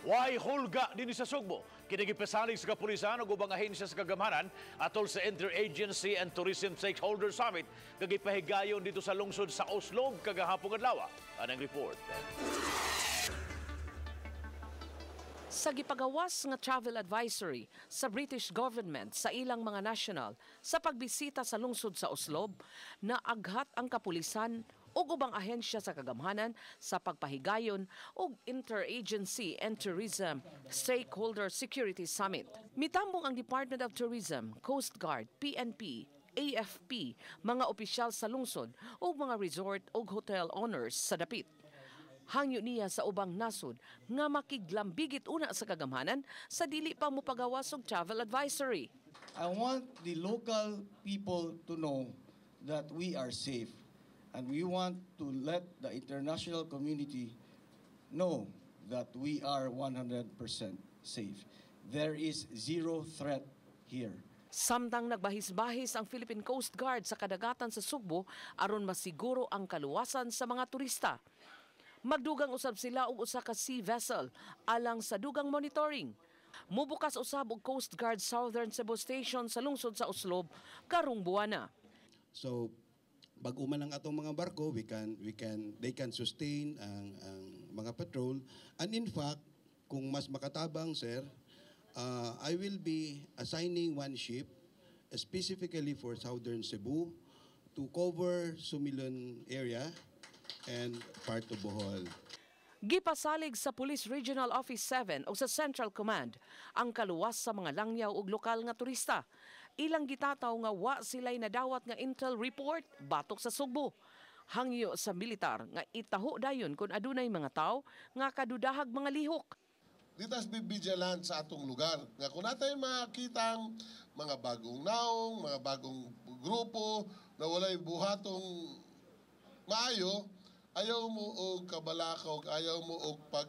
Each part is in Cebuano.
Way hulga dinhi sa Sugbo? Kini gipasalig sa kapulisan ug ubang ahensya sa kagamhanan atol sa Interagency and Tourism Stakeholder Summit nga gipahigayon didto sa lungsod sa Oslob kagahapong adlaw. Anang report. Sa gipagawas nga travel advisory sa British government sa ilang mga national sa pagbisita sa lungsod sa Oslob, naaghat ang kapulisan ug ubang ahensya sa kagamhanan sa pagpahigayon og Interagency and Tourism Stakeholder Security Summit. Mitambong ang Department of Tourism, Coast Guard, PNP, AFP, mga opisyal sa lungsod ug mga resort ug hotel owners sa dapit. Hangyo niya sa ubang nasod nga makiglambigit una sa kagamhanan sa dili pa mopagawas og travel advisory. I want the local people to know that we are safe, and we want to let the international community know that we are 100% safe. There is zero threat here. Samtang nagbahis-bahis ang Philippine Coast Guard sa kadagatan sa Sugbo aron masiguro ang kaluwasan sa mga turista. Magdugang usab sila og usa ka sea vessel alang sa dugang monitoring. Mubukas usab og Coast Guard Southern Cebu Station sa lungsod sa Oslob karong buwana. So bag-o man ang atong mga barko, we can they can sustain ang mga patrol. And in fact, kung mas makatabang, sir, I will be assigning one ship specifically for Southern Cebu to cover Sumilon area and part of Bohol. Gipasalig sa Police Regional Office 7 o sa Central Command ang kaluwas sa mga langyaw ug lokal nga turista. Ilang gitataw nga wa sila'y nadawat nga intel report batok sa Sugbo. Hangyo sa militar nga itaho dayon kung adunay mga tawo nga kadudahag mga lihok. Let us be vigilant sa atong lugar. Nga kung natay makitang mga bagong naong, mga bagong grupo na walay buhatong maayo, ayaw mo og kabalakaw, ayaw mo og pag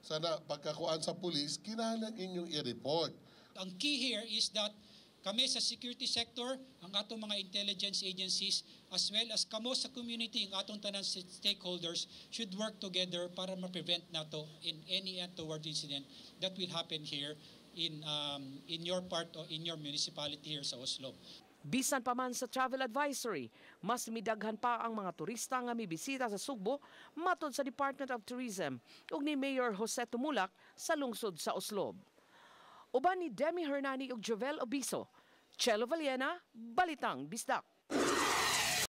sana pagkakuan sa pulis, kinahanglan inyong i-report. Ang key here is that kami sa security sector, ang atong mga intelligence agencies, as well as kamo sa community, ang atong tanan stakeholders should work together para ma-prevent nato in any untoward incident that will happen here in your part or in your municipality here sa Oslob. Bisan pa man sa travel advisory, mas midaghan pa ang mga turista nga mibisita sa Sugbo matod sa Department of Tourism ug ni Mayor Jose Tumulak sa lungsod sa Oslob. Uban ni Demi Hernani ug Jovel Obiso, Chelo Valiena, Balitang Bisdak.